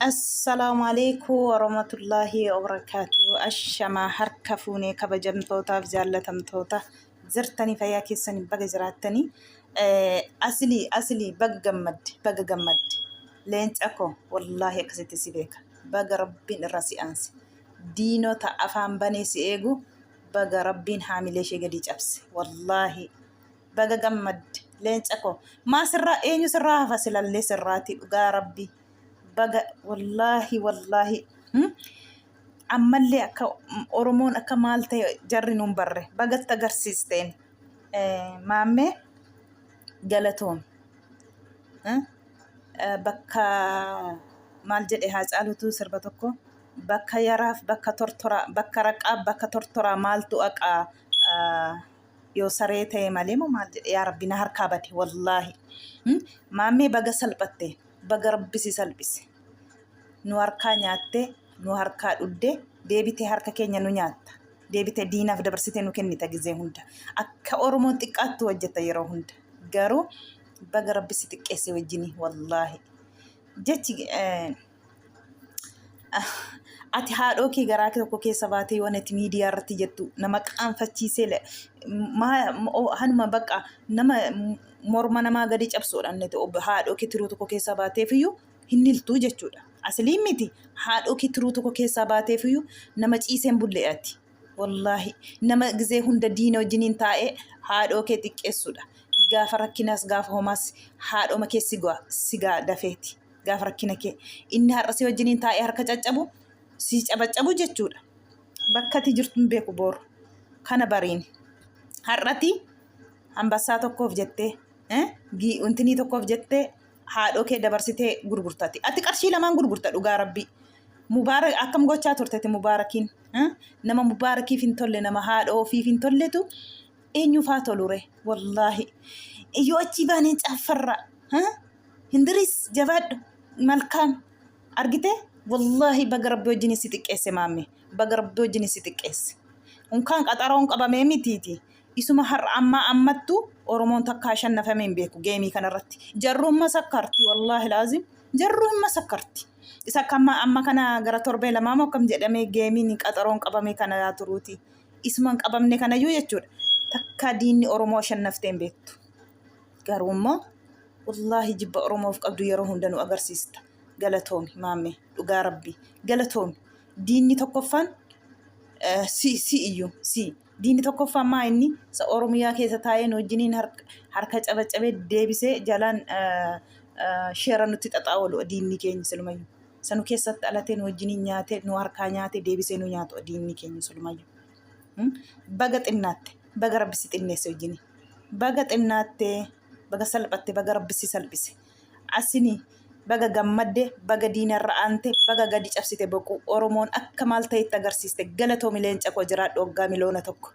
Assalaamu alaikum warahmatullaahi wabarakaatu. Ashamaa harka fuunee kabajamtootaaf jaallatamtoota jirtanii fayyaa keessanii baga jiraattanii. Asilii asilii baga gammadde baga gammadde. Leenca koo wallaahi akkasitti si beeka. Baga rabbiin irraa si aanse. Diinota afaan banee si eegu baga rabbiin haamilee ishee gadi cabse. Wallaahi baga gammadde leenca koo. Maa sirraa eenyu sirraa hafa silallee sirraati dhugaa rabbii. Baga wallaahi wallaahi ammallee akka Oromoon akka maal ta'e jarri nuun barre bagatti agarsiisteen maammee galatoom bakka maal jedhe haa caalutu sirba tokko bakka yaraaf bakka tortoraa bakka raqaaf bakka tortoraa maaltu aqaa yoo saree ta'e malee moo maal jedhe yaa rabbi na harkaa bade wallaahi maammee baga salphatte Baga rabbi si salphise. Nu harkaa nyaattee, nu harkaa dhugdee, deebitee harka keenya nu nyaatta. Deebitee diinaaf dabarsitee nu kennita gizee hunda. Akka Oromoon xiqqaattu hojjetta yeroo hunda. Garuu baga rabbi si xiqqeesse wajjini wallaahi. Jechi ati haadhoo kee garaa kee tokko keessa baatee waan ati miidiyaa irratti jettu nama qaanfachiisee hanuma bakka nama morma namaa gadi cabsuudhaan niti haadhoo kee tiruu tokko keessaa baateefiyyuu hin hiltuu jechuudha. Asiliin miti haadhoo kee tiruu tokko keessaa baateefiyyuu nama ciiseen bulle ati. Wallaahi nama gizee hunda diina wajjiniin taa'ee haadhoo kee xiqqeessuudha. Gaafa rakkinaas gaafa homaas haadhoma kee si gaa dafeeti. Gaafa rakkina kee inni har'a si wajjiniin taa'ee harka caccabu si cabaccabu jechuudha. Bakka ati jirtu hin beeku booru. Kana bariin. Har'ati hambassaa tokkoof jettee intinii tokkoof jettee haadhoo kee dabarsitee gurgurtati. Ati qarshii lamaan gurgurta dhugaa rabbii. Mubaarak akkam gochaa turteti mubaarakiin. Nama mubaarakiif hin tolle nama haadhoo ofiif hin tolletu eenyuufaa tolure wallaahi. Yoo achii baaneen caaffarra. Hindiris jabaadhu malkaam argite wallaahi baga rabbi wajjin si xiqqeesse maamme baga rabbi wajjin si xiqqeesse. Unkaan qaxaroon qabamee mitiiti. Isuma har'a ammaa ammattu Oromoon takkaa shannafamee hin beeku geemii kanarratti. Jarruu hin masakkarti wallaahi laazim jarruu hin masakkarti. Isa akka amma amma kana gara torbee lamaa moo akkam jedhamee geemiin qaxaroon qabame kana yaa turuuti. Isuma hin qabamne kanayyuu jechuudha. Takkaa diinni Oromoo shannaftee hin beektu. Garuu immoo wallaahi jibba Oromoof qabdu yeroo hunda nu agarsiista. Galatoomi maamme dhugaa rabbi galatoomi. Diinni tokkoffaan si si iyyuu si diinni tokkoffaan maa inni isa Oromiyaa keessa taa'ee nu wajjiniin harka cabacabee deebisee jalaan sheera nutti xaxaa oolu diinni keenya silumayyuu. Isa nu keessatti dhalatee nu wajjiniin nyaatee nu harkaa nyaatee deebisee nu nyaatu diinni keenya silumayyuu. Baga xinnaatte baga rabbi si xinneesse wajjiniin. Baga xinnaatte baga salphatte baga rabbi si salphise. Asini baga gammadde baga diinarra aante baga gadi cabsite boquu Oromoon akka maal ta'etti agarsiiste galatoomi leenca koo jiraadhu waggaa miliyoona tokko.